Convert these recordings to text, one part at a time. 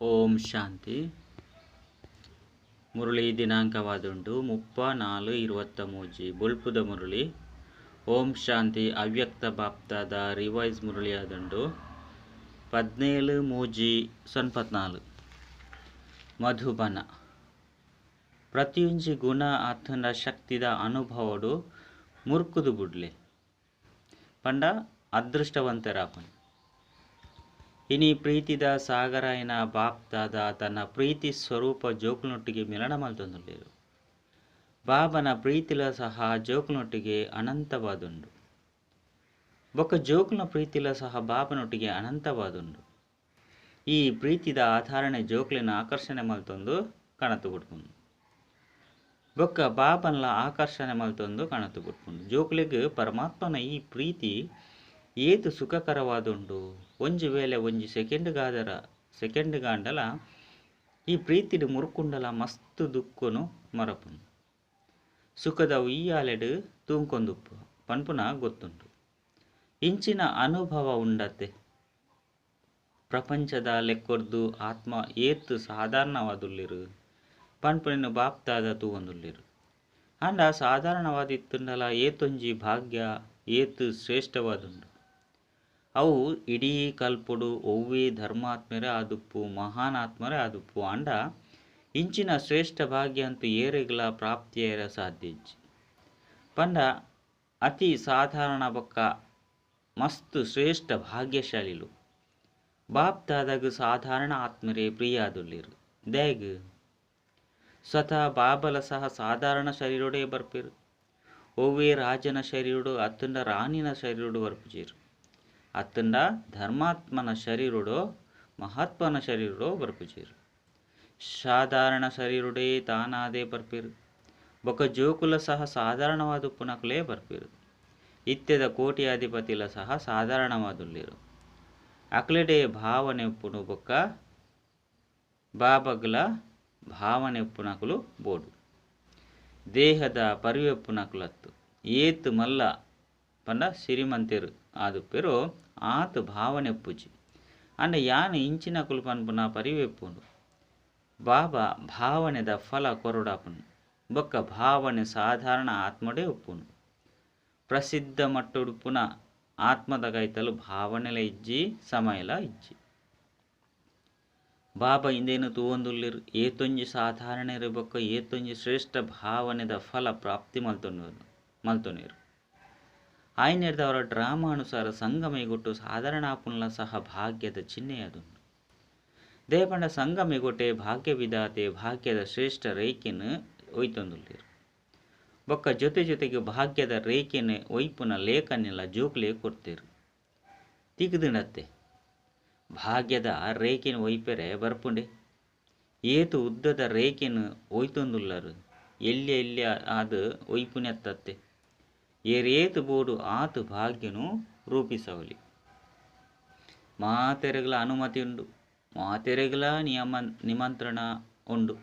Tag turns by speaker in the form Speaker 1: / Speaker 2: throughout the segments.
Speaker 1: ಓಂ ಶಾಂತಿ. ಮುರಳಿ ದಿನಾಂಕವಾದುಂಡು 34/23 ಬೊಲ್ಪುದ ಮುರಳಿ. ಓಂ ಶಾಂತಿ. ಅವ್ಯಕ್ತ ಬಾಪ್ತಾದ ರಿವೈಸ್ ಮುರಳಿಯಾದುಂಡು 17/3/04. ಮಧುಬನ. ಪ್ರತಿಯೊಂಜಿ ಗುಣ ಆತನ ಶಕ್ತಿದ ಅನುಭವಡು ಮುರ್ಕುದು ಬುಡ್ಲೆ ಪಂಡ ಅದೃಷ್ಟವಂತರಾಪನ್. ಇನಿ ಪ್ರೀತಿದ ಸಾಗರಾಯನ ಬಾಪ್ತಾದ ತನ್ನ ಪ್ರೀತಿ ಸ್ವರೂಪ ಜೋಕುನೊಟ್ಟಿಗೆ ಮಿಲನ ಮಲ್ತೊಂದುಲ್ಲೆರ್. ಬಾಬನ ಪ್ರೀತಿಲ ಸಹ ಜೋಕುನೊಟ್ಟಿಗೆ ಅನಂತವಾದುಂಡು. ಬೊಕ್ಕ ಜೋಕುನ ಪ್ರೀತಿಲ ಸಹ ಬಾಬನೊಟ್ಟಿಗೆ ಅನಂತವಾದುಂಡು. ಈ ಪ್ರೀತಿದ ಆಧಾರಣೆ ಜೋಕ್ಲೆನ ಆಕರ್ಷಣೆ ಮಲ್ತೊಂದು ಕಣತು ಬುಡ್ಪುಂಡು. ಬೊಕ್ಕ ಬಾಬನ್ಲ ಆಕರ್ಷಣೆ ಮಲ್ತೊಂದು ಕಣತು ಬುಡ್ಪುಂಡು. ಜೋಕ್ಲೆಗ್ ಪರಮಾತ್ಮನ ಈ ಪ್ರೀತಿ ಏತು ಸುಖಕರವಾದುಂಡು. ಒಂಜಿ ವೇಳೆ ಒಂಜಿ ಸೆಕೆಂಡ್ಗಾದರ ಸೆಕೆಂಡ್ಗಾಂಡಲ ಈ ಪ್ರೀತಿಡು ಮುರುಕುಂಡಲ ಮಸ್ತ್ ದುಃಖನು ಮರಪುಂಡು. ಸುಖದ ಉಯ್ಯಾಲೆಡು ತೂಂಕೊಂದುಪ್ಪು ಪನ್ಪುನ ಗೊತ್ತುಂಡು. ಇಂಚಿನ ಅನುಭವ ಉಂಡತೆ. ಪ್ರಪಂಚದ ಲೆಕ್ಕೊರ್ದು ಆತ್ಮ ಏತು ಸಾಧಾರಣವಾದುಲ್ಲೆರು ಪನ್ಪುನೆನ್ ಬಾಪ್ತಾದ ತೂವೊಂದುಲ್ಲೆರು. ಆಂಡ ಸಾಧಾರಣವಾದಿತ್ತುಂಡಲ ಏತೊಂಜಿ ಭಾಗ್ಯ ಏತು ಶ್ರೇಷ್ಠವಾದುಂಡು. ಅವು ಇಡೀ ಕಲ್ಪುಡು ಒವ್ವೇ ಧರ್ಮಾತ್ಮರೇ ಆದುಪ್ಪು ಮಹಾನಾತ್ಮರೇ ಆದುಪ್ಪು. ಆಂಡ ಇಂಚಿನ ಶ್ರೇಷ್ಠ ಭಾಗ್ಯ ಅಂತೂ ಏರೆಗ್ಲ ಪ್ರಾಪ್ತಿಯರ ಸಾಧ್ಯ ಇಜ್ಜಿ. ಪಂಡ ಅತಿ ಸಾಧಾರಣ ಬೊಕ್ಕ ಮಸ್ತ್ ಶ್ರೇಷ್ಠ ಭಾಗ್ಯಶಾಲಿಲು ಬಾಪ್ತಾದಾಗ ಸಾಧಾರಣ ಆತ್ಮರೇ ಪ್ರಿಯಾದುಲ್ಲೆರು. ದಾಯೆಗ್ ಸ್ವತಃ ಬಾಬಲ ಸಹ ಸಾಧಾರಣ ಶರೀರೊಡೇ ಬರ್ಪೆರು. ಒವ್ವೇ ರಾಜನ ಶರೀರೊಡು ಅತ್ತಂಡ ರಾಣಿನ ಶರೀರೊಡು ಬರ್ಪುಜೆರು. ಅತ್ತಂಡ ಧರ್ಮಾತ್ಮನ ಶರೀರೊಡು ಮಹಾತ್ಮನ ಶರೀರೊಡು ಬರ್ಪುಜೆರು. ಸಾಧಾರಣ ಶರೀರೊಡೇ ತಾನಾದೇ ಬರ್ಪೆರು. ಬೊಕ್ಕ ಜೋಕುಲ ಸಹ ಸಾಧಾರಣವಾದ ಉಪ್ಪುನಕುಲೇ ಬರ್ಪೆರು. ಇತ್ಯದ ಕೋಟ್ಯಾಧಿಪತಿಲ ಸಹ ಸಾಧಾರಣವಾದುಲ್ಲೆರು. ಅಕ್ಲೆಡೆ ಭಾವನೆ ಉಪ್ಪುನು ಬೊಕ್ಕ ಬಾಬಗ್ಲ ಭಾವನೆ ಉಪ್ಪುನಕುಲು ಬೋಡು. ದೇಹದ ಪರಿವೆಪ್ಪುನಕುಲತ್ತು ಏತ್ ಮಲ್ಲ ಪಂಡ ಸಿರಿಮಂತೆರು ಆದುಪ್ಪೆರು ಆತ್ ಭಾವನೆ ಉಪ್ಪುಜಿ. ಆಂಡ ಯಾನ್ ಇಂಚಿನಕುಲು ಪನ್ಪುನ ಪರಿವೆಪ್ಪುಂಡು. ಬಾಬಾ ಭಾವನೆದ ಫಲ ಕೊರೊಡಾಪುಂಡು. ಬೊಕ್ಕ ಭಾವನೆ ಸಾಧಾರಣ ಆತ್ಮಡೇ ಉಪ್ಪುಂಡು. ಪ್ರಸಿದ್ಧ ಮಟ್ಟುಡುಪ್ಪುನ ಆತ್ಮದ ಕೈತಲು ಭಾವನೆಲ ಇಜ್ಜಿ ಸಮಯಲ ಇಜ್ಜಿ. ಬಾಬಾ ಇಂದೇನು ತೂವೊಂದುಲ್ಲೆರು. ಏತೊಂಜಿ ಸಾಧಾರಣೆರು ಬೊಕ್ಕ ಏತೊಂಜಿ ಶ್ರೇಷ್ಠ ಭಾವನೆದ ಫಲ ಪ್ರಾಪ್ತಿ ಮಲ್ತೊನೆರು. ಆಯ್ನೆರ್ದವರ ಡ್ರಾಮಾನುಸಾರ ಸಂಗಮೆಗೊಟ್ಟು ಸಾಧಾರಣ ಆಪುನ್ಲ ಸಹ ಭಾಗ್ಯದ ಚಿಹ್ನೆಯಾದುಂಡು. ದೇಪಂಡ ಸಂಗಮೆಗೊಟ್ಟೆ ಭಾಗ್ಯ ವಿಧಾತೆ ಭಾಗ್ಯದ ಶ್ರೇಷ್ಠ ರೇಖೆನ್ ಒಯ್ತೊಂದುಲ್ಲೆರು. ಬೊಕ್ಕ ಜೊತೆ ಜೊತೆಗೆ ಭಾಗ್ಯದ ರೇಖೆನ್ ಒಯ್ಪುನ ಲೇಖನೆಲ್ಲ ಜೋಕ್ಲೆ ಕೊರ್ತೆರು. ತಿಕ್ದುಂಡತ್ತೆ ಭಾಗ್ಯದ ರೇಖೆನ್ ಒಯ್ಪೆರೆ ಬರ್ಪುಂಡೆ. ಏತು ಉದ್ದದ ರೇಖೆನ್ ಒಯ್ತೊಂದುಲ್ಲರು. ಎಲ್ಯ ಎಲ್ಯ ಆದ್ ಒಯ್ಪುನೆತ್ತತ್ತೆ. ಏರೇತು ಬೋಡು ಆತು ಭಾಗ್ಯನು ರೂಪಿಸವಲಿ. ಮಾತೆರೆಗ್ಲ ಅನುಮತಿ ಉಂಡು. ಮಾತೆರೆಗ್ಲ ನಿಯಮ ನಿಮಂತ್ರಣ ಉಂಡು.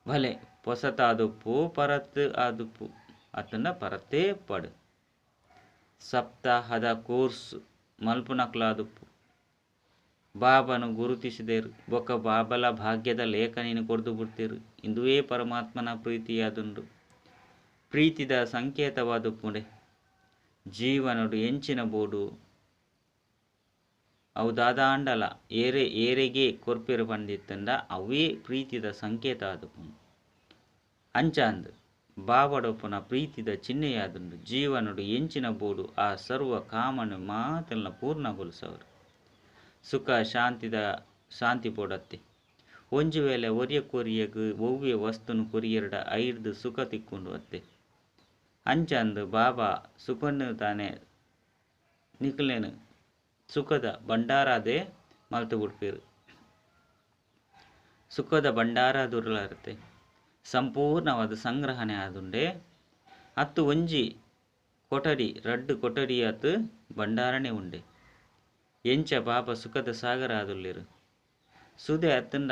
Speaker 1: ಭಲೆ ಪೊಸತಾದುಪ್ಪು ಪರತ್ ಆದುಪ್ಪು ಅತ್ತಂಡ ಪರತೇ ಪಡು. ಸಪ್ತಾಹದ ಕೋರ್ಸ್ ಮಲ್ಪುನಕ್ಲಾದುಪ್ಪು. ಬಾಬನು ಗುರುತಿಸಿದೆರು. ಬೊಕ್ಕ ಬಾಬಲ ಭಾಗ್ಯದ ಲೇಖನಿನ ಕೊರ್ದು ಬಿಡ್ತೇರು. ಇಂದುವೇ ಪರಮಾತ್ಮನ ಪ್ರೀತಿಯಾದುಂಡು. ಪ್ರೀತಿದ ಸಂಕೇತವಾದುಪ್ಪುಂಡೆ. ಜೀವನಡು ಎಂಚಿನ ಬೋಡು ಅವು ದಾದಾಂಡಲ ಏರೆ ಏರೆಗೆ ಕೊರ್ಪೆರು ಪಂದಿತ್ತಂಡ ಅವೇ ಪ್ರೀತಿದ ಸಂಕೇತ ಆದುಪ್ಪುಂಡು. ಅಂಚಾಂದ್ ಬಾಬಡೊಪ್ಪುನ ಪ್ರೀತಿದ ಚಿಹ್ನೆಯಾದುಂಡು. ಜೀವನಡು ಎಂಚಿನ ಬೋಡು ಆ ಸರ್ವ ಕಾಮನು ಮಾತೆಲ್ಲ ಪೂರ್ಣಗೊಳಿಸವರು. ಸುಖ ಶಾಂತಿದ ಶಾಂತಿ ಬೋಡತ್ತೆ. ಒಂಜಿ ವೇಳೆ ಒರಿಯ ಕೊರಿಯಗ್ ಒವ್ವೆ ವಸ್ತುನು ಕೊರಿಯರ್ಡ ಐರ್ದು ಸುಖ ತಿಕ್ಕೊಂಡು ಅತ್ತೆ. ಅಂಚಂದು ಬಾಬಾ ಸುಖನ್ನು ತಾನೆ ನಿಕ್ಲೆನು ಸುಖದ ಭಂಡಾರಾದೇ ಮಲ್ತು ಬಿಡ್ಪೇರು. ಸುಖದ ಭಂಡಾರ ದುರ್ಲಾರತೆ ಸಂಪೂರ್ಣವಾದ ಸಂಗ್ರಹಣೆ ಆದುಂಡೆ. ಅತ್ತು ಒಂಜಿ ಕೊಠಡಿ ರಡ್ಡು ಕೊಠಡಿ ಆತು ಭಂಡಾರನೆ ಉಂಡೆ. ಎಂಚ ಬಾಬಾ ಸುಖದ ಸಾಗರ ಆದುಲ್ಲೆರು. ಸುದೆ ಅತ್ತಂಡ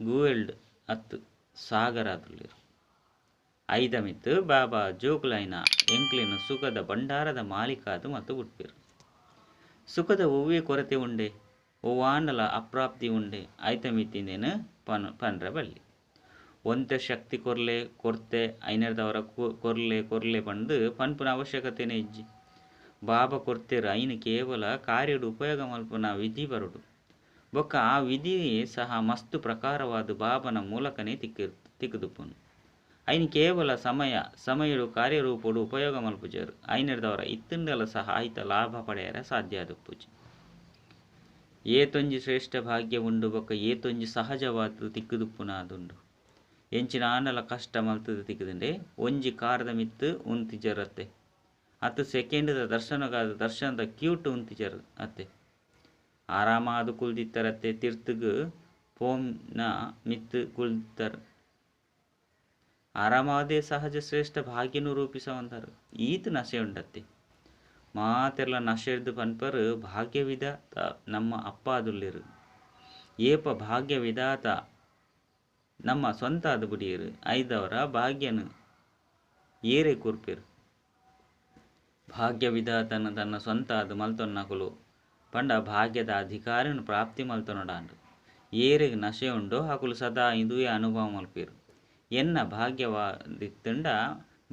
Speaker 1: ಗೂವೆಲ್ಡ್ ಅತ್ತು ಸಾಗರ ಆದುಲ್ಲೆರು. ಐದಮಿತ್ತು ಬಾಬಾ ಜೋಕುಲೈನ ಎಂಕ್ಲೆನ ಸುಖದ ಭಂಡಾರದ ಮಾಲೀಕಾದು ಮತ್ತು ಬಿಡ್ಪೇರು. ಸುಖದ ಒವ್ವೇ ಕೊರತೆ ಉಂಡೆ. ಒವ್ವಾಂಡಲ ಅಪ್ರಾಪ್ತಿ ಉಂಡೆ ಐತ ಮಿತ್ತಿಂದೇನು ಪನ್ರ ಬಲ್ಲಿ. ಒಂತೆ ಶಕ್ತಿ ಕೊರ್ಲೆ ಕೊರ್ತೆ ಐನರ್ದವರ ಕೊರ್ಲೆ ಕೊರ್ಲೆ ಪಂದು ಪನ್ಪುನ ಅವಶ್ಯಕತೆನೇ ಇಜ್ಜಿ. ಬಾಬಾ ಕೊರ್ತೆರು ಐನು ಕೇವಲ ಕಾರ್ಯಡು ಉಪಯೋಗ ಮಲ್ಪುನ ವಿಧಿ ಬರುಡು. ಬೊಕ್ಕ ಆ ವಿಧಿ ಸಹ ಮಸ್ತು ಪ್ರಕಾರವಾದ ಬಾಬನ ಮೂಲಕನೇ ತಿಕ್ಕುದುಪ್ಪುನು. ಐನು ಕೇವಲ ಸಮಯ ಸಮಯಡು ಕಾರ್ಯರೂಪಡು ಉಪಯೋಗ ಮಲ್ಪುಜರು ಐನರ್ದವರ ಇತ್ತುಂಡಲ ಸಹ ಐತ ಲಾಭ ಪಡೆಯರ ಸಾಧ್ಯ ಆದುಪ್ಪುಜಿ. ಏತೊಂಜಿ ಶ್ರೇಷ್ಠ ಭಾಗ್ಯ ಉಂಡು ಬೊಕ್ಕ ಏತೊಂಜಿ ಸಹಜವಾದ ತಿಕ್ಕುದುಪ್ಪುನ ಅದುಂಡು. ಎಂಚಿನ ಆಂಡಲ ಕಷ್ಟ ಮಲ್ತದ ತಿಕ್ಕುದುಂಡೆ ಒಂಜಿ ಕಾರದ ಮಿತ್ತು ಉಂತಿಜರತ್ತೆ ಅತ್ತು ಸೆಕೆಂಡ್ದ ದರ್ಶನಗಾದ ದರ್ಶನದ ಕ್ಯೂಟ್ ಉಂತಿಜರು ಅತ್ತೆ ಆರಾಮಾದ ಕುಲ್ದಿತ್ತರತ್ತೆ ತಿರ್ತುಗು ಪೋಮ್ನ ಮಿತ್ತು ಕುಲ್ದಿತ್ತರ ಆರಾಮಾದೇ ಸಹಜ ಶ್ರೇಷ್ಠ ಭಾಗ್ಯನು ರೂಪಿಸವಂತಾರು. ಈತ ನಶೆ ಉಂಡತ್ತೆ ಮಾತೆರ್ಲ ನಶೆರ್ದು ಪನ್ಪರು ಭಾಗ್ಯವಿಧಾತ ನಮ್ಮ ಅಪ್ಪ ಅದುಲ್ಲೆರು. ಏಪ ಭಾಗ್ಯವಿಧಾತ ನಮ್ಮ ಸ್ವಂತ ಅದು ಬುಡಿಯರು ಐದವರ ಭಾಗ್ಯನು ಏರೆ ಕೂರ್ಪೆರು. ಭಾಗ್ಯವಿಧಾತನ ತನ್ನ ಸ್ವಂತ ಅದು ಮಲ್ತೊನ್ನಕುಲು ಪಂಡ ಭಾಗ್ಯದ ಅಧಿಕಾರನು ಪ್ರಾಪ್ತಿ ಮಲ್ತೊನಡಾಂಡು. ಏರೆಗ್ ನಶೆ ಉಂಡೋ ಅಕುಲು ಸದಾ ಇದುವೇ ಅನುಭವ ಮಲ್ಪೇರು. ಎನ್ನ ಭಾಗ್ಯವಾದಿತ್ತುಂಡ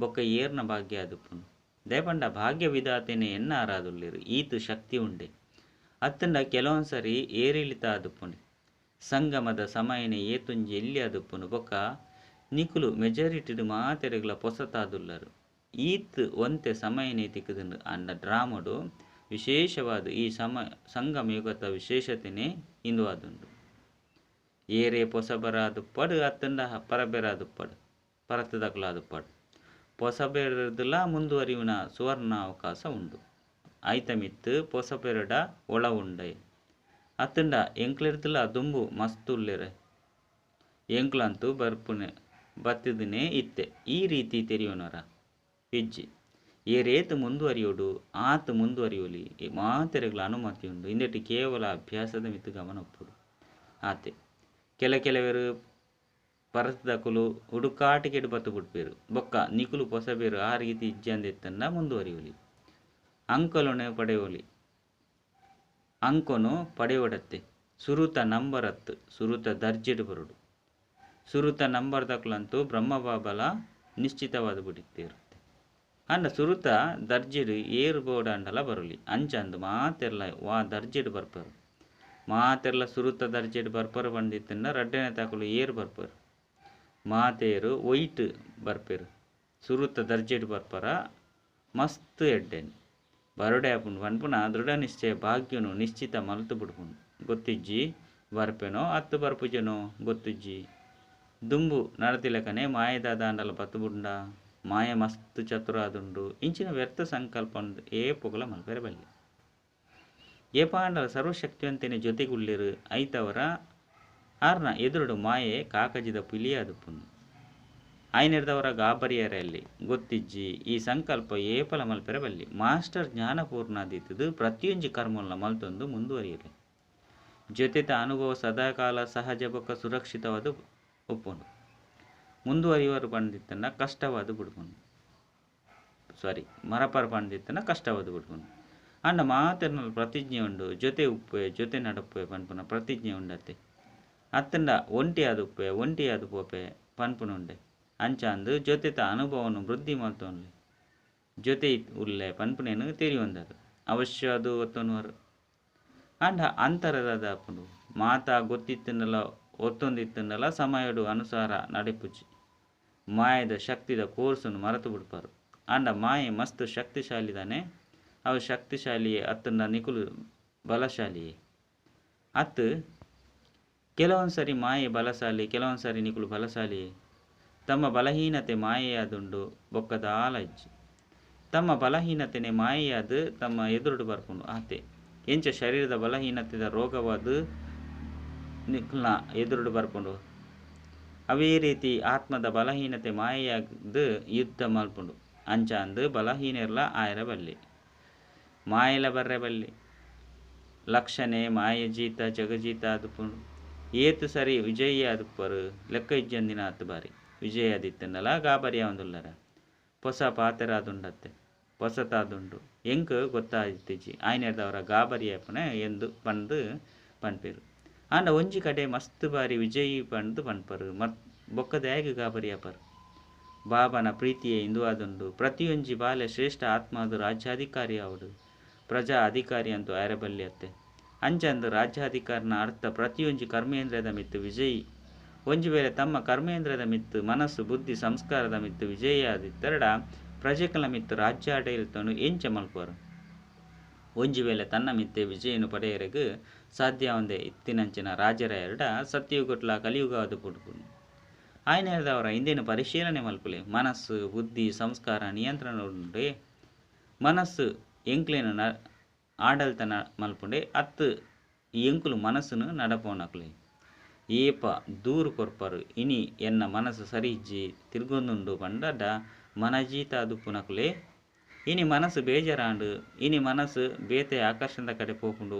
Speaker 1: ಬೊಕ್ಕ ಏರ್ನ ಭಾಗ್ಯ ಅದುಪ್ಪುಂಡು. ದೇಪಂಡ ಭಾಗ್ಯ ವಿಧಾತೇನೆ ಎನ್ನ ಆರಾದುಲ್ಲೇರು ಈತು ಶಕ್ತಿ ಉಂಡೆ. ಅತ್ತಂಡ ಕೆಲವೊಂದ್ಸರಿ ಏರಿಳಿತ ಆದುಪ್ಪುಂಡು. ಸಂಗಮದ ಸಮಯನೆ ಏತುಂಜಿ ಎಲ್ಲಿ ಆದುಪ್ಪುಂಡು ಬೊಕ್ಕ ನಿಕುಲು ಮೆಜಾರಿಟಿಡು ಮಾತೆರೆಗ್ಲ ಪೊಸತಾದುಲ್ಲರು. ಈತ್ ಒಂತೆ ಸಮಯನೆ ತಿಕ್ಕುದುಂಡು. ಅಂಡ ಡ್ರಾಮಡು ವಿಶೇಷವಾದ ಈ ಸಂಗಮ ಯುಗದ ವಿಶೇಷತೆನೇ ಇಂದು ಆದುಂಡು. ಏರೇ ಪೊಸಬರಾದುಪ್ಪಡು ಅತ್ತಂಡ ಪರಬೆರಾದುಪ್ಪಡು ಪರತದಕಲಾದುಪ್ಪಡು ಪೊಸಬೆರದಲ ಮುಂದುವರಿಯುವ ಸುವರ್ಣ ಅವಕಾಶ ಉಂಡು. ಐತ ಮಿತ್ತು ಪೊಸಬೆರಡ ಒಳ ಉಂಡೆ ಅತ್ತಂಡ ಎಂಕ್ಲೆರ್ದಲ ದುಂಬು ಮಸ್ತ್ ಉಲ್ಲೆರೆ ಎಂಕ್ಲಂತೂ ಬರ್ಪುನೆ ಬತ್ತಿದನೇ ಇತ್ತೆ ಈ ರೀತಿ ತೆರಿಯೋನರ ಇಜ್ಜಿ. ಏರೇತು ಮುಂದುವರಿಯೋಡು ಆತು ಮುಂದುವರಿಯೋಲಿ ಮಾತೆರೆಗಳ ಅನುಮತಿ ಉಂಡು. ಇಂದೆಟ್ ಕೇವಲ ಅಭ್ಯಾಸದ ಮಿತ್ತು ಗಮನ ಒಪ್ಪುಡು ಆತೆ. ಕೆಲವರು ಪರತದಕುಲು ಹುಡುಕಾಟಿಕೆಡು ಬತ್ತು ಬಿಡ್ಪೇರು ಬೊಕ್ಕ ನಿಕುಲು ಪೊಸಬೇರು ಆ ರೀತಿ ಇಜ್ಜಂದೆತ್ತನ್ನ ಮುಂದುವರಿಯೋಲಿ. ಅಂಕಲೊನೆ ಪಡೆಯೋಲಿ ಅಂಕೊನು ಪಡೆಯೋಡತ್ತೆ ಸುರುತ ನಂಬರತ್ತು ಸುರುತ ದರ್ಜೆಡು ಬರುಡು. ಸುರುತ ನಂಬರ್ ದಕ್ಲಂತೂ ಬ್ರಹ್ಮಬಾಬಲ ನಿಶ್ಚಿತವಾದ ಬಿಡಿತ್ತೇರುತ್ತೆ. ಅಂಡ ಸುರುತ ದರ್ಜೆಡು ಏರು ಬೋರ್ಡ್ ಅಂಡಲ ಬರಲಿ ಅಂಚಂದು ಮಾತೆರ್ಲ ವಾ ದರ್ಜೆಡು ಬರ್ಪರು. ಮಾತೆರ್ಲ ಸುರುತ ದರ್ಜೆಡು ಬರ್ಪರು ಬಂದಿತ್ತನ್ನ ರಡ್ಡನೆ ತಾಕಲು ಏರು ಬರ್ಪರು. ಮಾತೇರು ಒಯ್ಟ್ ಬರ್ಪೆರು ಸುರುತ ದರ್ಜೆಡು ಬರ್ಪರ ಮಸ್ತ್ ಎಡ್ಡೆನ್ ಬರೋಡೆ ಆಪುಂಡು ಪನ್ಪುನ ದೃಢ ನಿಶ್ಚಯ ಭಾಗ್ಯನು ನಿಶ್ಚಿತ ಮಲ್ತು ಬಿಡ್ಪುಂಡು. ಗೊತ್ತಿಜ್ಜಿ ಬರ್ಪೆನೋ ಅತ್ತು ಬರ್ಪುಜನೋ ಗೊತ್ತಿಜ್ಜಿ. ದುಂಬು ನಡತಿಲಕನೆ ಮಾಯದಾದ ಅಂಡಲ ಬತ್ತು ಬುಂಡ ಮಾಯ ಮಸ್ತ್ ಚತುರ ಆದುಂಡು. ಇಂಚಿನ ವ್ಯರ್ಥ ಸಂಕಲ್ಪ ಏ ಪೊಗಲ ಮಲ್ಪೆರೆ ಬಲ್ಲಿ. ಏಪಾಂಡಲ ಸರ್ವಶಕ್ತಿವಂತನೆ ಜೊತೆಗುಳ್ಳಿರು ಐತವರ ಆರ್ನ ಎದುರುಡು ಮಾಯೆ ಕಾಕಜಿದ ಪಿಲಿಯಾದುಪ್ಪುಂಡು. ಆಯ್ನೆರ್ದವರ ಗಾಬರಿಯರಲ್ಲಿ ಗೊತ್ತಿಜ್ಜಿ ಈ ಸಂಕಲ್ಪ ಏಪಲ ಮಲ್ಪೆರೆ ಬಲ್ಲಿ. ಮಾಸ್ಟರ್ ಜ್ಞಾನಪೂರ್ಣಾದಿತ್ತದು ಪ್ರತಿಯೊಂಜಿ ಕರ್ಮಲ್ಲ ಮಲ್ತೊಂದು ಮುಂದುವರಿಯಲಿ. ಜೊತೆತ ಅನುಭವ ಸದಾಕಾಲ ಸಹಜ ಬೊಕ್ಕ ಸುರಕ್ಷಿತವಾದ ಒಪ್ಪುಂಡು. ಮುಂದುವರಿಯುವರು ಪಂಡಿತ್ತನ್ನ ಕಷ್ಟವಾದ ಬಿಡ್ಪುಂಡು. ಸಾರಿ ಮರಪರ ಪಂಡಿತ್ತನ್ನ ಕಷ್ಟವಾದ ಬಿಡ್ಪುಂಡು. ಅಂಡ ಮಾತೆರ್ನಲ್ಲಿ ಪ್ರತಿಜ್ಞೆ ಉಂಡು ಜೊತೆ ಉಪ್ಪೆ ಜೊತೆ ನಡಪ್ಪೆ ಪನ್ಪುನ ಪ್ರತಿಜ್ಞೆ ಉಂಡತ್ತೆ. ಅತ್ತಂಡ ಒಂಟಿ ಆದುಪ್ಪೆ ಒಂಟಿ ಆದು ಪೋಪೆ ಪನ್ಪುನುಂಡೆ. ಅಂಚಾಂದು ಜೊತೆತ ಅನುಭವನು ವೃದ್ಧಿ ಮಲ್ತೊನ್ಲೆ ಜೊತೆ ಉಲ್ಲೆ ಪನ್ಪುನೇನು ತೆರಿಯೊಂದರು ಅವಶ್ಯ ಅದು ಒತ್ತೊನ್ನುವರು. ಅಂಡ ಅಂತರದ ಆಪುಂಡು ಮಾತಾ ಗೊತ್ತಿತ್ತಂಡಲ ಒತ್ತೊಂದಿತ್ತಂಡಲ ಸಮಯಡು ಅನುಸಾರ ನಡೆಪುಜಿ. ಮಾಯದ ಶಕ್ತಿದ ಕೋರ್ಸನ್ನು ಮರೆತು ಬಿಡ್ಪಾರು. ಅಂಡ ಮಾಯೆ ಮಸ್ತ್ ಶಕ್ತಿಶಾಲಿದಾನೆ. ಅವು ಶಕ್ತಿಶಾಲಿಯೇ ಅತ್ತಂಡ ನಿಕುಲು ಬಲಶಾಲಿಯೇ ಅತ್ತು. ಕೆಲವೊಂದು ಸರಿ ಮಾಯೆ ಬಲಶಾಲಿ ಕೆಲವೊಂದು ಸರಿ ನಿಕುಲು ಬಲಶಾಲಿಯೇ. ತಮ್ಮ ಬಲಹೀನತೆ ಮಾಯೆಯಾದುಂಡು ಬೊಕ್ಕದಾಲ ಇಜ್ಜಿ. ತಮ್ಮ ಬಲಹೀನತೆನೆ ಮಾಯೆಯಾದ ತಮ್ಮ ಎದುರುಡು ಬರ್ಪುಂಡು ಆತೆ. ಎಂಚ ಶರೀರದ ಬಲಹೀನತೆದ ರೋಗವಾದ ನಿಕುಲ್ನ ಎದುರುಡು ಬರ್ಪುಂಡು ಅವೇ ರೀತಿ ಆತ್ಮದ ಬಲಹೀನತೆ ಮಾಯೆಯಾದ ಯುದ್ಧ ಮಲ್ಪುಂಡು. ಅಂಚಾಂದು ಬಲಹೀನರ್ಲ ಆಯರ ಬಲ್ಲಿ ಮಾಯೆಲ ಬರ್ರೆ ಬಲ್ಲಿ. ಲಕ್ಷಣೆ ಮಾಯ ಜೀತ ಜಗಜೀತ ಆದುಪ್ಪುಂಡು. ಏತು ಸರಿ ವಿಜಯಿ ಆದುಪ್ಪರು ಲೆಕ್ಕ ಇಜ್ಜಂದಿನ ಆತು ಬಾರಿ ವಿಜಯ ಆದಿತ್ತಂಡಲ ಗಾಬರಿಯ ಒಂದುಲ್ಲರ ಹೊಸ ಪಾತೆರಾದುಂಡತ್ತೆ ಹೊಸತಾದುಂಡು ಎಂಕ್ ಗೊತ್ತಾಯ್ತಿಜಿ ಆಯ್ನೆರ್ದವರ ಗಾಬರಿ ಆಪುನೆ ಎಂದು ಪಂದು ಪನ್ಪೆರ್. ಆಂಡ ಒಂಜಿ ಕಡೆ ಮಸ್ತ್ ಬಾರಿ ವಿಜಯಿ ಪಂದ್ ಪನ್ಪರ್. ಬೊಕ್ಕ ದಾಯೆಗ್ ಗಾಬರಿ ಆಪರ್? ಬಾಬಾನ ಪ್ರೀತಿಯೇ ಇಂದು ಆದುಂಡು. ಪ್ರತಿಯೊಂಜಿ ಬಾಲೆ ಶ್ರೇಷ್ಠ ಆತ್ಮಾದ ರಾಜ್ಯಾಧಿಕಾರಿ ಆವಡ್. ಪ್ರಜಾ ಅಧಿಕಾರಿ ಅಂತೂ ಆಯೆರೆ ಬಲ್ಲಿ ಅತ್ತೆ. ಅಂಚಂದ್ ರಾಜ್ಯಾಧಿಕಾರನ ಅರ್ಥ ಪ್ರತಿಯೊಂಜಿ ಕರ್ಮೇಂದ್ರಿಯದ ಮಿತ್ತ್ ವಿಜಯಿ. ಒಂಜಿ ವೇಳೆ ತಮ್ಮ ಕರ್ಮೇಂದ್ರಿಯದ ಮಿತ್ತ್ ಮನಸ್ಸು ಬುದ್ಧಿ ಸಂಸ್ಕಾರದ ಮಿತ್ತ್ ವಿಜಯಿಯಾದಿತ್ತರ್ಡ ಪ್ರಜೆಕಲ್ನ ಮಿತ್ತ್ ರಾಜ್ಯಾಡಳಿತನು ಎಂಚ ಮಲ್ಪುವರು? ಒಂಜಿ ವೇಳೆ ತನ್ನ ಮಿತ್ತೆ ವಿಜಯನು ಪಡೆಯರೆಗ್ ಸಾಧ್ಯ ಆವಂದೆ ಇತ್ತಿನಂಚಿನ ರಾಜರಾಯರ್ಡ ಸತ್ಯಯುಗಟ್ಲ ಕಲಿಯುಗ ಆದ್ ಪುಡ್ಪುನು. ಆಯ್ನೇರ್ದವರ ಇಂದೇನು ಪರಿಶೀಲನೆ ಮಲ್ಪುಲೆ. ಮನಸ್ಸು ಬುದ್ಧಿ ಸಂಸ್ಕಾರ ನಿಯಂತ್ರಣ ಉಂಡೆ. ಮನಸ್ಸು ಎಂಕ್ಲೇನು ನ ಆಡಳಿತ ಮಲ್ಪುಂಡೆ ಅತ್ತು ಎಂಕುಲು ಮನಸ್ಸುನು ನಡಪೋನಕ್ಲೆ. ಏಪ ದೂರು ಕೊರ್ಪರು ಇನಿ ಎನ್ನ ಮನಸ್ಸು ಸರಿ ಇಜ್ಜಿ ತಿರ್ಗೊಂದುಂಡು ಪಂಡಡ ಮನಜೀತ ದುಪ್ಪುನಕುಲೆ. ಇನಿ ಮನಸ್ಸು ಬೇಜಾರಾಂಡು, ಇನಿ ಮನಸ್ಸು ಬೇತೆ ಆಕರ್ಷಣದ ಕಡೆ ಪೋಪುಂಡು.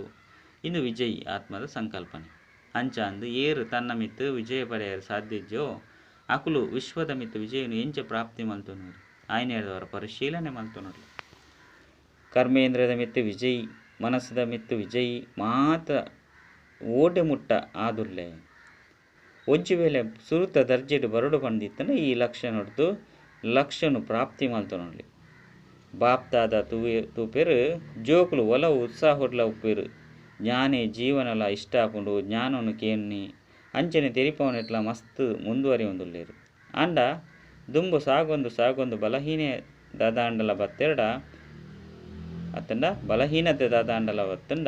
Speaker 1: ಇಂದು ವಿಜಯಿ ಆತ್ಮದ ಸಂಕಲ್ಪನೆ. ಅಂಚ ಅಂದ್ ಏರು ತನ್ನ ಮಿತ್ತು ವಿಜಯ ಪಡೆಯಲು ಸಾಧ್ಯ ಇಜ್ಜೋ ಅಕುಲು ವಿಶ್ವದ ಮಿತ್ತು ವಿಜಯನು ಎಂಚ ಪ್ರಾಪ್ತಿ ಮಲ್ತೊನುವರು? ಆಯ್ನೇರ್ದವರ ಪರಿಶೀಲನೆ ಮಲ್ತೊನುರ್ಲೆ. ಕರ್ಮೇಂದ್ರಿಯದ ಮಿತ್ತು ವಿಜಯಿ, ಮನಸ್ಸದ ಮಿತ್ತು ವಿಜಯಿ ಮಾತ ಓಡೆ ಮುಟ್ಟ ಆದುಲ್ಲೆ. ಒಂಜಿ ವೇಳೆ ಸುರುತ ದರ್ಜೆಡ್ ಬರಡು ಪಂದಿತ್ತನ ಈ ಲಕ್ಷಣಡ್ದು ಲಕ್ಷಣ ಪ್ರಾಪ್ತಿ ಮಲ್ತೊನುರ್ಲೆ. ಬಾಪ್ತಾದ ತೂಪೆರ್ ಜೋಕುಲು ಒಲವು ಉತ್ಸಾಹೊಡ್ಲ ಉಪ್ಪೆರ್. ಜ್ಞಾನಿ ಜೀವನಲ ಇಷ್ಟ ಆಪುಂಡು. ಜ್ಞಾನನು ಕೇನ್ನಿ ಅಂಚನೆ ತೆರಿಪಾವನೆಟ್ಲ ಮಸ್ತ್ ಮುಂದುವರಿಯೊಂದುಲ್ಲೆರ್. ಆಂಡ ದುಂಬು ಸಾಗೊಂದು ಸಾಗೊಂದು ಬಲಹೀನೆ ದಾದಾಂಡಲ ಬತ್ತೆರ್ಡ ಅತ್ತಂಡ ಬಲಹೀನತೆ ದಾದಾಂಡಲ ಬತ್ತಂಡ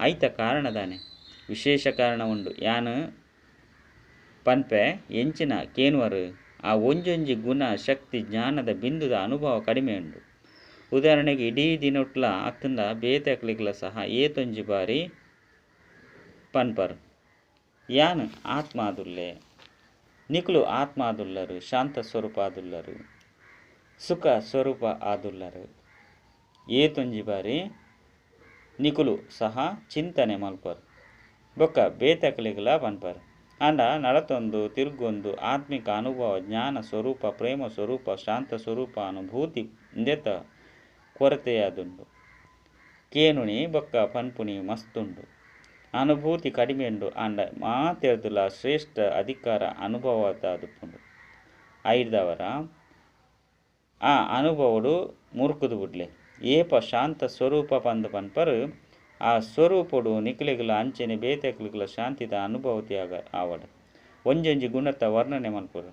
Speaker 1: ಐತ ಕಾರಣ ದಾನೆ? ವಿಶೇಷ ಕಾರಣ ಉಂಡು. ಯಾನ್ ಪನ್ಪೆ ಎಂಚಿನ ಕೇನುವರು ಆ ಒಂಜೊಂಜಿ ಗುಣ ಶಕ್ತಿ ಜ್ಞಾನದ ಬಿಂದುದ ಅನುಭವ ಕಡಿಮೆ ಉಂಡು. ಉದಾಹರಣೆಗೆ ಇಡೀ ದಿನೊಟ್ಲ ಅತ್ತಂಡ ಬೇತೆ ಅಕ್ಲೆಗ್ಲ ಸಹ ಏತೊಂಜಿ ಬಾರಿ ಪನ್ಪರ್ ಯಾನ್ ಆತ್ಮ ಆದುಲ್ಲೆ, ನಿಕುಲು ಆತ್ಮ ಆದುಲ್ಲರು, ಶಾಂತ ಸ್ವರೂಪ ಆದುಲ್ಲರು, ಸುಖ ಸ್ವರೂಪ ಆದುಲ್ಲರು. ಏತೊಂಜಿ ಬಾರಿ ನಿಕುಲು ಸಹ ಚಿಂತನೆ ಮಲ್ಪರು ಬೊಕ್ಕ ಬೇತೆ ಅಕ್ಲೆಗ್ಲ ಪನ್ಪರ್. ಆಂಡ ನಡತೊಂದು ತಿರ್ಗೊಂದು ಆತ್ಮಿಕ ಅನುಭವ ಜ್ಞಾನ ಸ್ವರೂಪ ಪ್ರೇಮ ಸ್ವರೂಪ ಶಾಂತ ಸ್ವರೂಪ ಅನುಭೂತಿ ಇಂದೆತ ಕೊರತೆಯಾದುಂಡು. ಕೇನುಣಿ ಬೊಕ್ಕ ಪನ್ಪುಣಿ ಮಸ್ತುಂಡು. ಅನುಭೂತಿ ಕಡಿಮೆ ಉಂಡು. ಆಂಡ ಮಾತೆರ್ದುಲ ಶ್ರೇಷ್ಠ ಅಧಿಕಾರ ಅನುಭವದಾದುಪ್ಪುಂಡು. ಐರ್ದವರ ಆ ಅನುಭವಡು ಮುರುಕುದು ಬುಡ್ಲೆ. ಏಪ ಶಾಂತ ಸ್ವರೂಪ ಪಂದ್ ಪನ್ಪರು ಆ ಸ್ವರೂಪಡು ನಿಕ್ಲೆಗ್ಲ ಅಂಚನೆ ಬೇತೆಕ್ಲೆಗ್ಲ ಶಾಂತಿದ ಅನುಭವತಿ ಆವಡ್. ಒಂಜೊಂಜಿ ಗುಣತ ವರ್ಣನೆ ಮಲ್ಪರು,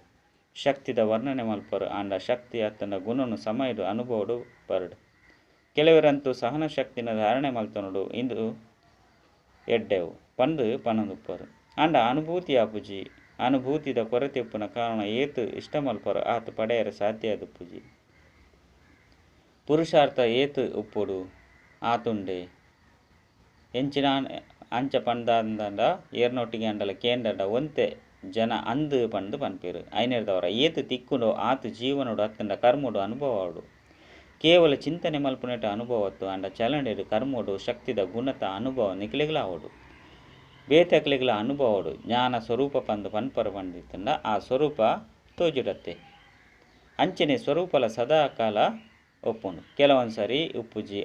Speaker 1: ಶಕ್ತಿದ ವರ್ಣನೆ ಮಲ್ಪರು. ಆಂಡ ಶಕ್ತಿ ಅತ್ತಂಡ ಗುಣನು ಸಮಯಡು ಅನುಭವಡು ಬರಡು. ಕೆಲವರಂತೂ ಸಹನ ಶಕ್ತಿನ ಧಾರಣೆ ಮಲ್ತೊನುಡು ಇಂದು ಎಡ್ಡೆವು ಪಂದ್ ಪನೊಂದುಪ್ಪರು. ಆಂಡ ಅನುಭೂತಿ ಆಪುಜಿ. ಅನುಭೂತಿದ ಕೊರತೆ ಉಪ್ಪುನ ಕಾರಣ ಏತ್ ಇಷ್ಟ ಮಲ್ಪರು ಆತ್ ಪಡೆಯರೆ ಸಾಧ್ಯ ಆದುಪ್ಪುಜಿ. ಪುರುಷಾರ್ಥ ಏತ್ ಉಪ್ಪೊಡು ಆತುಂಡೆ. ಎಂಚಿನ ಅಂಚ ಪಂದಾಂಡ ಏರ್ನೊಟ್ಟಿಗೆ ಅಂಡಲ ಕೇಂಡಂಡ ಒಂತೆ ಜನ ಅಂದ್ ಪಂದ್ ಪನ್ಪೆರ್. ಐನೆರ್ದವರ ಏತ್ ತಿಕ್ಕುಂಡೋ ಆತ್ ಜೀವನೊಡು ಅತ್ತಂಡ ಕರ್ಮೊಡು ಅನುಭವ ಆವೊಡು. ಕೇವಲ ಚಿಂತನೆ ಮಲ್ಪುನೆಟ ಅನುಭವತ್ತು ಆಂಡ ಚಲನೆಡ್ ಕರ್ಮೊಡು ಶಕ್ತಿದ ಗುಣತ ಅನುಭವ ನಿಕ್ಲೆಗ್ಲ ಆವೊಡು, ಬೇತೆಕ್ಲೆಗ್ಲ ಅನುಭವಡು. ಜ್ಞಾನ ಸ್ವರೂಪ ಪಂದ್ ಪನ್ಪರು ಪಂದಿತ್ತಂಡ ಆ ಸ್ವರೂಪ ತೋಜುಡತ್ತೆ. ಅಂಚನೆ ಸ್ವರೂಪಲ ಸದಾ ಕಾಲ ಒಪ್ಪುಂಡು. ಕೆಲವೊಂದು ಸರಿ ಉಪ್ಪುಜಿ.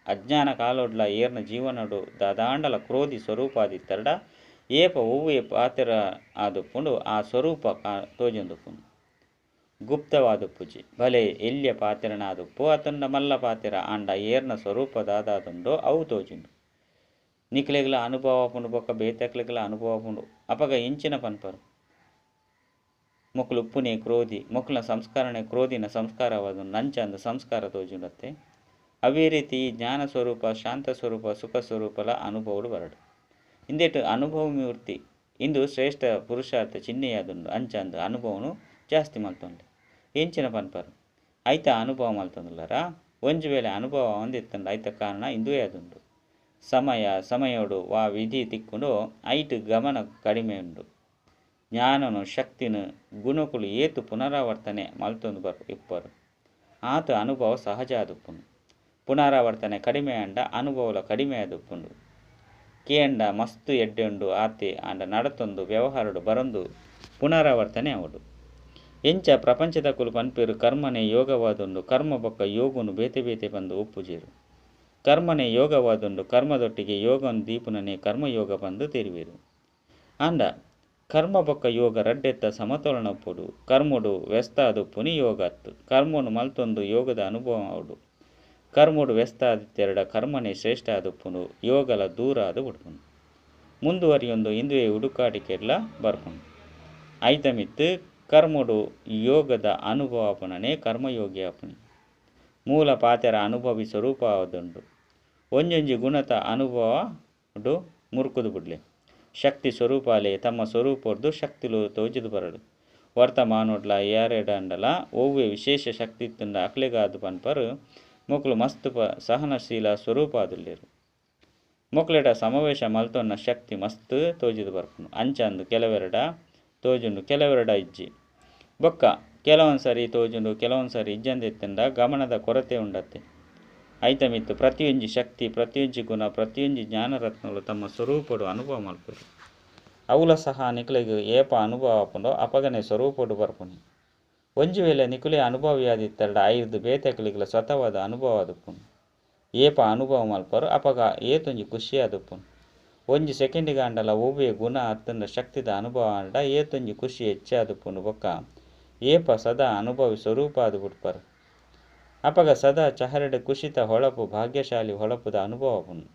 Speaker 1: ಅಜ್ಞಾನ ಕಾಲೊಡ್ಲ ಏರ್ನ ಜೀವನೊಡು ದಾದಾಂಡಲ ಕ್ರೋಧಿ ಸ್ವರೂಪ ಆದಿತ್ತರ್ಡ ಏಪ ಒವ್ವೇ ಪಾತ್ರ ಆದುಪ್ಪುಂಡು ಆ ಸ್ವರೂಪ ತೋಜೊಂದುಪ್ಪುಂಡು. ಗುಪ್ತವಾದುಪ್ಪುಜಿ. ಭಲೆ ಎಲ್ಯ ಪಾತ್ರನ ಆದುಪ್ಪು ಅತಂಡ ಮಲ್ಲ ಪಾತ್ರ ಆಂಡ ಏರ್ನ ಸ್ವರೂಪ ದಾದಾದುಂಡೋ ಅವು ತೋಜುಂಡು. ನಿಕ್ಲೆಗ್ಲ ಅನುಭವ ಆಪುಂಡು ಬೊಕ್ಕ ಬೇತೆಕ್ಲೆಗ್ಲ ಅನುಭವ ಆಪುಂಡು. ಅಪಗ ಎಂಚಿನ ಪನ್ಪರು ಮೊಕ್ಲು ಉಪ್ಪುನೆ ಕ್ರೋಧಿ, ಮೊಕ್ಲ ಸಂಸ್ಕರಣೆ ಕ್ರೋಧಿನ ಸಂಸ್ಕಾರವಾದುಂಡು. ಅಂಚಂದ ಸಂಸ್ಕಾರ ತೋಜುಂಡತ್ತೆ. ಅವೇ ರೀತಿ ಜ್ಞಾನ ಸ್ವರೂಪ ಶಾಂತ ಸ್ವರೂಪ ಸುಖ ಸ್ವರೂಪಲ ಅನುಭವಡು ಬರಡು. ಇಂದೆಟ್ ಅನುಭವ ಮೂರ್ತಿ ಇಂದು ಶ್ರೇಷ್ಠ ಪುರುಷಾರ್ಥ ಚಿಹ್ನೆಯಾದುಂಡು. ಅಂಚಂದ ಅನುಭವನು ಜಾಸ್ತಿ ಮಲ್ತೊಂಡು. ಎಂಚಿನ ಪನ್ಪರು ಐತ ಅನುಭವ ಮಲ್ತೊಂದುಲ್ಲರ? ಒಂಜಿ ವೇಳೆ ಅನುಭವ ಒಂದಿತ್ತಂಡ ಐತ ಕಾರಣ ಇಂದುವೇ ಆದುಂಡು. ಸಮಯ ಸಮಯೋಡು ವಾ ವಿಧಿ ತಿಕ್ಕುಂಡು ಐಟ್ ಗಮನ ಕಡಿಮೆ ಉಂಡು. ಜ್ಞಾನನು ಶಕ್ತಿನು ಗುಣಕುಲು ಏತು ಪುನರಾವರ್ತನೆ ಮಲ್ತೊಂದು ಇಪ್ಪರು ಆತ ಅನುಭವ ಸಹಜ ಆದುಪ್ಪುಂಡು. ಪುನರಾವರ್ತನೆ ಕಡಿಮೆ ಆಂಡ ಅನುಭವಲ ಕಡಿಮೆ ಆದುಪ್ಪುಂಡು. ಕೇಂಡ ಮಸ್ತು ಎಡ್ಡೆ ಉಂಡು ಆತೆ ಆಂಡ ನಡತೊಂದು ವ್ಯವಹಾರಡು ಬರೊಂದು ಪುನರಾವರ್ತನೆ ಆವೊಡು. ಎಂಚ ಪ್ರಪಂಚದಕುಲು ಪನ್ಪೆರು ಕರ್ಮನೆ ಯೋಗವಾದುಂಡು. ಕರ್ಮ ಬೊಕ್ಕ ಯೋಗನು ಬೇತೆ ಬೇತೆ ಪಂದ್ ಒಪ್ಪುಜೆರು. ಕರ್ಮನೇ ಯೋಗವಾದುಂಡು. ಕರ್ಮದೊಟ್ಟಿಗೆ ಯೋಗನ್ ದೀಪುನನೇ ಕರ್ಮಯೋಗ ಪಂದ್ ತೆರಿವೆರ್. ಆಂಡ ಕರ್ಮ ಬೊಕ್ಕ ಯೋಗ ರಡ್ಡೆತ್ತ ಸಮತೋಲನ ಉಪ್ಪೊಡು. ಕರ್ಮೊಡು ವ್ಯಸ್ತ ಆದುಪ್ಪುನಿ ಯೋಗ ಅತ್ತ್. ಕರ್ಮೊನು ಮಲ್ತೊಂದು ಯೋಗದ ಅನುಭವ ಆವೊಡು. ಕರ್ಮೊಡು ವ್ಯಸ್ತ ಆದಿತ್ತೆರಡ ಕರ್ಮನೇ ಶ್ರೇಷ್ಠ ಆದುಪ್ಪುಂಡು. ಯೋಗಲ ದೂರ ಆದ್ ಬುಡ್ಪುಂಡು. ಮುಂದುವರಿಯೊಂದು ಇಂದುವೆ ಹುಡುಕಾಟಿಕೆಡ್ಲ ಬರ್ಪುಂಡು. ಐತ ಮಿತ್ತ್ ಕರ್ಮೊಡು ಯೋಗದ ಅನುಭವ ಆಪುನನೇ ಕರ್ಮಯೋಗಿ ಆಪುನಿ. ಮೂಲ ಪಾತೆರ ಅನುಭವಿ ಸ್ವರೂಪ ಆದುಂಡು. ಒಂಜೊಂಜಿ ಗುಣತ ಅನುಭವ ಮುರ್ಕುದು ಬುಡ್ಲೆ. ಶಕ್ತಿ ಸ್ವರೂಪಾಲೆ ತಮ್ಮ ಸ್ವರೂಪೊರ್ದು ಶಕ್ತಿಲು ತೋಜುದು ಬರಡು. ವರ್ತಮಾನೊಡ್ಲ ಯಾರೆಡಾಂಡಲ ಒವ್ವೆ ವಿಶೇಷ ಶಕ್ತಿ ಇತ್ತುಂಡ ಅಕ್ಲೆಗಾದ್ ಪನ್ಪರ್ ಮೊಕುಲು ಮಸ್ತ್ ಸಹನಶೀಲ ಸ್ವರೂಪ ಆದುಲ್ಲೆರ್. ಮೊಕ್ಲೆಡ ಸಮಾವೇಶ ಮಲ್ತೊನ್ನ ಶಕ್ತಿ ಮಸ್ತ್ ತೋಜುದು ಬರ್ಪುಂಡು. ಅಂಚಂದ್ ಕೆಲವೆರಡ ತೋಜುಂಡು ಕೆಲವೆರಡ ಇಜ್ಜಿ. ಬೊಕ್ಕ ಕೆಲವೊಂದು ಸರಿ ತೋಜುಂಡು ಕೆಲವೊಂದು ಸರಿ ಇಜ್ಜಂದೆ ಇತ್ತುಂಡ ಗಮನದ ಕೊರತೆ ಉಂಡತ್ತೆ. ಐತ ಮಿತ್ತ್ ಪ್ರತಿಯೊಂಜಿ ಶಕ್ತಿ ಪ್ರತಿಯೊಂಜಿ ಗುಣ ಪ್ರತಿಯೊಂಜಿ ಜ್ಞಾನರತ್ನಗಳು ತಮ್ಮ ಸ್ವರೂಪಡು ಅನುಭವ ಮಲ್ಪೆರ್. ಅವುಲ ಸಹ ನಿಕಲೆಗ್ ಏಪ ಅನುಭವ ಆಪುಂಡೋ ಅಪಗನೆ ಸ್ವರೂಪಡು ಬರ್ಪುನಿ. ಒಂಜಿ ವೇಳೆ ನಿಕುಲೇ ಅನುಭವಿಯಾದಿತ್ತರಡ ಐರ್ದ್ ಬೇತೆಕ್ಲೆಗ್ಲ ಸ್ವತಃವಾದ ಅನುಭವ ಆದುಪ್ಪುಂಡು. ಏಪ ಅನುಭವ ಮಲ್ಪರು ಅಪಗ ಏತೊಂಜಿ ಖುಷಿ ಆದುಪ್ಪುಂಡು. ಒಂಜಿ ಸೆಕೆಂಡಿಗೆ ಆಂಡಲ ಒವ್ವೆ ಗುಣ ಅತ್ತಂಡ ಶಕ್ತಿದ ಅನುಭವ ಆಂಡ ಏತೊಂಜಿ ಖುಷಿ ಹೆಚ್ಚಾದುಪ್ಪುಂಡು. ಬೊಕ್ಕ ಏಪ ಸದಾ ಅನುಭವಿ ಸ್ವರೂಪ ಆದ್ ಬುಡ್ಪರ್. ಅಪಗ ಸದಾ ಚಹರೆಡ್ ಖುಷಿತ ಹೊಳಪು ಭಾಗ್ಯಶಾಲಿ ಹೊಳಪುದ ಅನುಭವ ಆಪುಂಡು.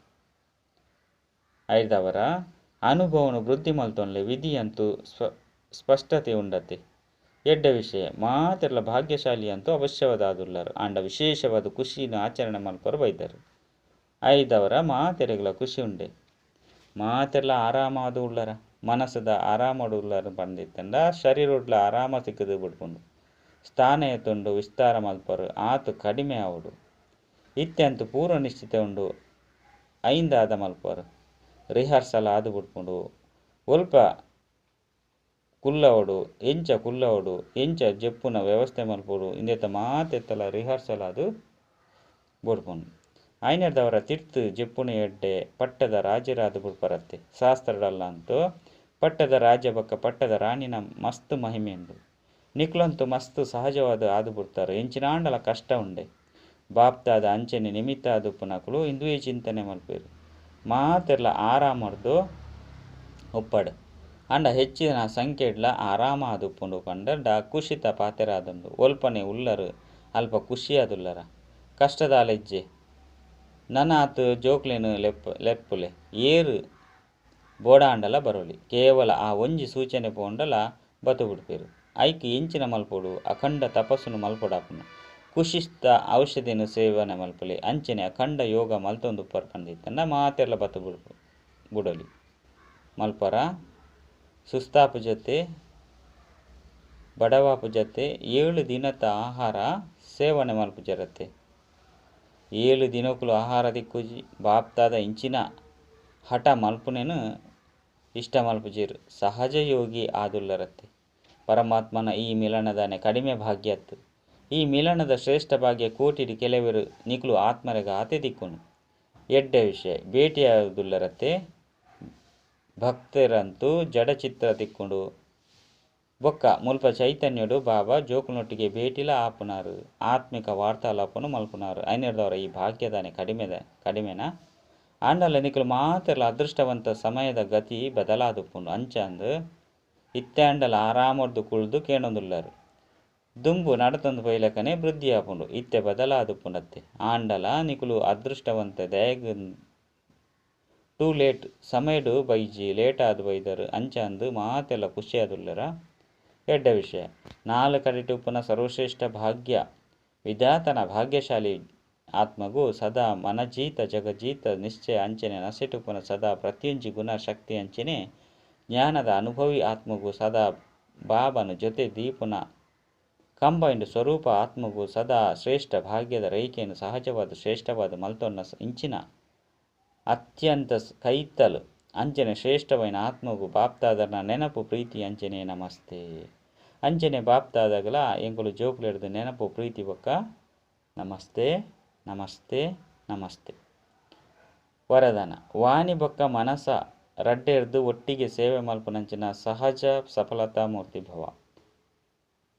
Speaker 1: ಐರ್ದವರ ಅನುಭವನು ವೃದ್ಧಿ ಮಲ್ತೊನ್ಲೆ ವಿಧಿಯಂತೂ ಸ್ಪಷ್ಟತೆ ಉಂಡತೆ. ಎಡ್ಡೆ ವಿಷಯ ಮಾತೆರ್ಲ ಭಾಗ್ಯಶಾಲಿ ಅಂತೂ ಅವಶ್ಯವಾದ ಆದುಲ್ಲರ್. ಆಂಡ ವಿಶೇಷವಾದ ಖುಷಿನ ಆಚರಣೆ ಮಲ್ಪರು ಬೈದರು. ಐದವರ ಮಾತೆರೆಗ್ಲ ಖುಷಿ ಉಂಡೆ. ಮಾತೆರ್ಲ ಆರಾಮಾದ್ ಉಳ್ಳರ ಮನಸ್ಸುದ ಆರಾಮಡು ಉಳ್ಳರ ಪಂದಿತ್ತಂಡ ಶರೀರೊಡ್ಲ ಆರಾಮ ಸಿಕ್ಕದು ಬಿಡ್ಪುಂಡು. ಸ್ಥಾನ ಏತುಂಡು ವಿಸ್ತಾರ ಮಲ್ಪರು ಆತು ಕಡಿಮೆ ಆವೊಡು. ಇತ್ಯಂತ ಪೂರ್ವ ನಿಶ್ಚಿತ ಉಂಡು ಐಂದಾದ ಮಲ್ಪರು ರಿಹರ್ಸಲ್ ಆದ್ ಬಿಡ್ಪುಂಡು. ಒಲ್ಪ ಕುಲ್ಲವಡು ಎಂಚ ಕುಲ್ಲವಡು ಎಂಚ ಜೆಪ್ಪುನ ವ್ಯವಸ್ಥೆ ಮಲ್ಪೊಡು ಇಂದೆತ ಮಾತೆತ್ತಲ ರಿಹರ್ಸಲ್ ಆದ್ ಬುಡ್ಪುಂಡು. ಐನೆರ್ದವರ ತಿರ್ತು ಜೆಪ್ಪುನ ಎಡ್ಡೆ ಪಟ್ಟದ ರಾಜರಾದ ಬುಡ್ಪರತ್ತೆ. ಶಾಸ್ತ್ರಡಲ್ಲ ಅಂತೂ ಪಟ್ಟದ ರಾಜ ಬೊಕ್ಕ ಪಟ್ಟದ ರಾಣಿನ ಮಸ್ತ್ ಮಹಿಮೆ ಉಂಡು. ನಿಕ್ಲಂತೂ ಮಸ್ತ್ ಸಹಜವಾದ ಆದ್ ಬಿಡ್ತಾರೆ. ಎಂಚಿನಾಂಡಲ ಕಷ್ಟ ಉಂಡೆ. ಬಾಪ್ತಾದ ಅಂಚನೆ ನಿಮಿತ್ತ ಆದುಪ್ಪುನಕುಲು ಇಂದುವೇ ಚಿಂತನೆ ಮಲ್ಪೆರು. ಮಾತೆರ್ಲ ಆರಾಮರ್ದು ಉಪ್ಪಡ್. ಆಂಡ ಹೆಚ್ಚಿನ ಸಂಖ್ಯೆಡ್ಲ ಆರಾಮ ಆದುಪ್ಪುಂಡು ಪಂಡ ಖುಷಿತ ಪಾತೆರ ಆದುಂಡು. ಒಲ್ಪನೆ ಉಲ್ಲರು ಅಲ್ಪ ಖುಷಿಯಾದುಲ್ಲರ ಕಷ್ಟದಾಲೆಜ್ಜೆ ನನಾತ್ ಜೋಕ್ಲೆನ್ ಲೆಪ್ಪುಲೆ ಏರು ಬೋಡಾಂಡಲ ಬರೋಲಿ. ಕೇವಲ ಆ ಒಂಜಿ ಸೂಚನೆ ಪೋಂಡಲ ಬತ್ತು ಬಿಡ್ಪೆರು. ಐಕ್ ಎಂಚಿನ ಮಲ್ಪೊಡು ಅಖಂಡ ತಪಸ್ಸುನು ಮಲ್ಪೊಡಾಪುಂಡು. ಖುಷಿಸ್ತ ಔಷಧಿನ ಸೇವನೆ ಮಲ್ಪುಲೆ ಅಂಚನೆ ಅಖಂಡ ಯೋಗ ಮಲ್ತೊಂದುಪ್ಪರ್ ಪಂದಿತ್ತಂಡ ಮಾತೆರ್ಲ ಬತ್ತು ಬುಡೊಲಿ. ಮಲ್ಪರ ಸುಸ್ತಾಪು ಜೊತೆ ಬಡವಾಪು ಜೊತೆ 7 ದಿನದ ಆಹಾರ ಸೇವನೆ ಮಲ್ಪು ಜರತ್ತೆ. 7 ದಿನಕ್ಕೂ ಆಹಾರ ದಿಕ್ಕುಜಿ ಬಾಪ್ತಾದ ಇಂಚಿನ ಹಠ ಮಲ್ಪುನೇನು ಇಷ್ಟ ಮಲ್ಪುಜೇರು. ಸಹಜ ಯೋಗಿ ಆದುಲ್ಲರತ್ತೆ. ಪರಮಾತ್ಮನ ಈ ಮಿಲನದಾನೆ ಕಡಿಮೆ ಭಾಗ್ಯತ್ತು. ಈ ಮಿಲನದ ಶ್ರೇಷ್ಠ ಭಾಗ್ಯ ಕೋಟಿಡ್ ಕೆಲವರು ನಿಕ್ಲು ಆತ್ಮರೆಗ ಆತೆ ದಿಕ್ಕುನು. ಎಡ್ಡೆ ವಿಷಯ ಭೇಟಿಯಾದುಲ್ಲರತ್ತೆ. ಭಕ್ತರಂತೂ ಜಡಚಿತ್ರ ದಿಕ್ಕುಂಡು. ಬೊಕ್ಕ ಮುಲ್ಪ ಚೈತನ್ಯಡು ಬಾಬಾ ಜೋಕುನೊಟ್ಟಿಗೆ ಭೇಟಿಲ ಆಪುನಾರು ಆತ್ಮಿಕ ವಾರ್ತಾಲಾಪನು ಮಲ್ಪುನಾರು. ಐನೆರ್ದವರ ಈ ಭಾಗ್ಯದಾನೆ ಕಡಿಮೆನ ಆಂಡಲ ನಿಕ್ಲು ಮಾತೆರ್ಲ ಅದೃಷ್ಟವಂತ ಸಮಯದ ಗತಿ ಬದಲಾದುಪ್ಪುಂಡು. ಅಂಚಂದು ಇತ್ತೆ ಆಂಡಲ ಆರಾಮರ್ದು ಕುಳ್ದು ಕೇಣೊಂದುಲ್ಲರು. ದುಂಬು ನಡತೊಂದು ಪೈಲಕನೆ ವೃದ್ಧಿ ಆಪುಂಡು. ಇತ್ತೆ ಬದಲಾದುಪ್ಪುಂಡತ್ತೆ. ಆಂಡಲ ನಿಕುಲು ಅದೃಷ್ಟವಂತ ದಯಗ್ ಟೂ ಲೇಟ್ ಸಮಯಡು ಬೈಜಿ ಲೇಟ್ ಆದ್ ಬೈದರು. ಅಂಚಂದು ಮಾತೆಲ್ಲ ಖುಷಿಯಾದುಲ್ಲರ. ಎಡ್ಡೆ ವಿಷಯ 4 ಕಡೆಟ್ ಉಪ್ಪುನ ಸರ್ವಶ್ರೇಷ್ಠ ಭಾಗ್ಯ ವಿಧಾತನ ಭಾಗ್ಯಶಾಲಿ ಆತ್ಮಗೂ ಸದಾ ಮನಜೀತ ಜಗಜೀತ ನಿಶ್ಚಯ ಅಂಚನೆ ನಸೆಟುಪ್ಪುನ ಸದಾ ಪ್ರತಿಯೊಂಜಿ ಗುಣ ಶಕ್ತಿ ಅಂಚನೆ ಜ್ಞಾನದ ಅನುಭವಿ ಆತ್ಮಗೂ ಸದಾ ಬಾಬನ ಜೊತೆ ದೀಪುನ ಕಂಬೈಂಡ್ ಸ್ವರೂಪ ಆತ್ಮಗೂ ಸದಾ ಶ್ರೇಷ್ಠ ಭಾಗ್ಯದ ರೇಖೆಯನ್ನು ಸಹಜವಾದ ಶ್ರೇಷ್ಠವಾದ ಮಲ್ತೊನ್ನ ಇಂಚಿನ ಅತ್ಯಂತ ಕೈತಲು ಅಂಚನೆ ಶ್ರೇಷ್ಠವೈನ ಆತ್ಮಗೂ ಬಾಪ್ತಾದರ್ನ ನೆನಪು ಪ್ರೀತಿ ಅಂಚನೆ ನಮಸ್ತೆ. ಅಂಚನೆ ಬಾಪ್ತಾದಾಗಲ ಎಂಕುಲು ಜೋಕುಲೆಡ್ದು ನೆನಪು ಪ್ರೀತಿ ಬೊಕ್ಕ ನಮಸ್ತೆ ನಮಸ್ತೆ ನಮಸ್ತೆ. ವರದಾನ ವಾಣಿ ಬೊಕ್ಕ ಮನಸ ರಡ್ಡೆರ್ದು ಒಟ್ಟಿಗೆ ಸೇವೆ ಮಲ್ಪುನಂಚಿನ ಸಹಜ ಸಫಲತಾ ಮೂರ್ತಿ ಭವ.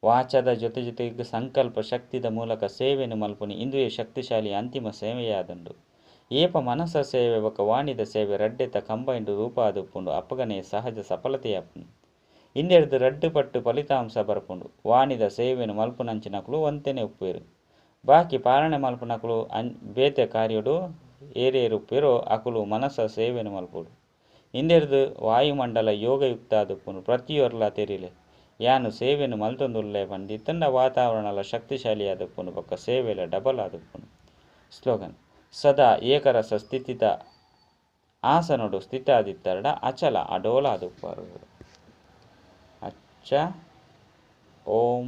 Speaker 1: ವಾಚದ ಜೊತೆ ಜೊತೆಗೆ ಸಂಕಲ್ಪ ಶಕ್ತಿದ ಮೂಲಕ ಸೇವೆಯನ್ನು ಮಲ್ಪುನಿ ಇಂದುವೇ ಶಕ್ತಿಶಾಲಿ ಅಂತಿಮ ಸೇವೆಯಾದುಂಡು. ಏಪ ಮನಸ ಸೇವೆ ಬೊಕ ವಾಣಿದ ಸೇವೆ ರಡ್ಡೆತ ಕಂಬೈನ್ಡ್ ರೂಪ ಆದುಪ್ಪುಂಡು ಅಪಗನೇ ಸಹಜ ಸಫಲತೆ ಆಪುಂಡು. ಇಂದೆರ್ದ್ ರಡ್ಡ್ ಪಟ್ಟ್ ಫಲಿತಾಂಶ ಬರ್ಪುಂಡು. ವಾಣಿದ ಸೇವೆನ್ ಮಲ್ಪುನಂಚಿನಕುಲು ಒಂತೆನೇ ಉಪ್ಪುವೆರ್. ಬಾಕಿ ಪಾಲನೆ ಮಲ್ಪುನಕುಲು ಬೇತೆ ಕಾರ್ಯೊಡು ಏರೇರು ಉಪ್ಪುವೆರೋ ಅಕುಲು ಮನಸ ಸೇವೆನ್ ಮಲ್ಪೊಡು. ಇಂದೆರ್ದ್ ವಾಯುಮಂಡಲ ಯೋಗಯುಕ್ತ ಆದುಪ್ಪುಂಡು. ಪ್ರತಿಯೊರ್ಲ ತೆರಿಲೆ ಯಾನ್ ಸೇವೆನ್ ಮಲ್ತೊಂದುಲ್ಲೆ ಪಂದಿತ್ತುಂಡ ವಾತಾವರಣಲ ಶಕ್ತಿಶಾಲಿ ಆದುಪ್ಪುಂಡು ಬೊಕ್ಕ ಸೇವೆಲ ಡಬಲ್ ಆದುಪ್ಪುಂಡು. ಸ್ಲೋಗನ್ ಸದಾ ಏಕರಸ ಸ್ಥಿತಿತ ಆಸನೊಡು ಸ್ಥಿತ ಆದಿತ್ತರ್ಡ ಅಚಲ ಅಡೋಲ ಆದುಪ್ಪರು. ಅಚ್ಚ ಓಂ.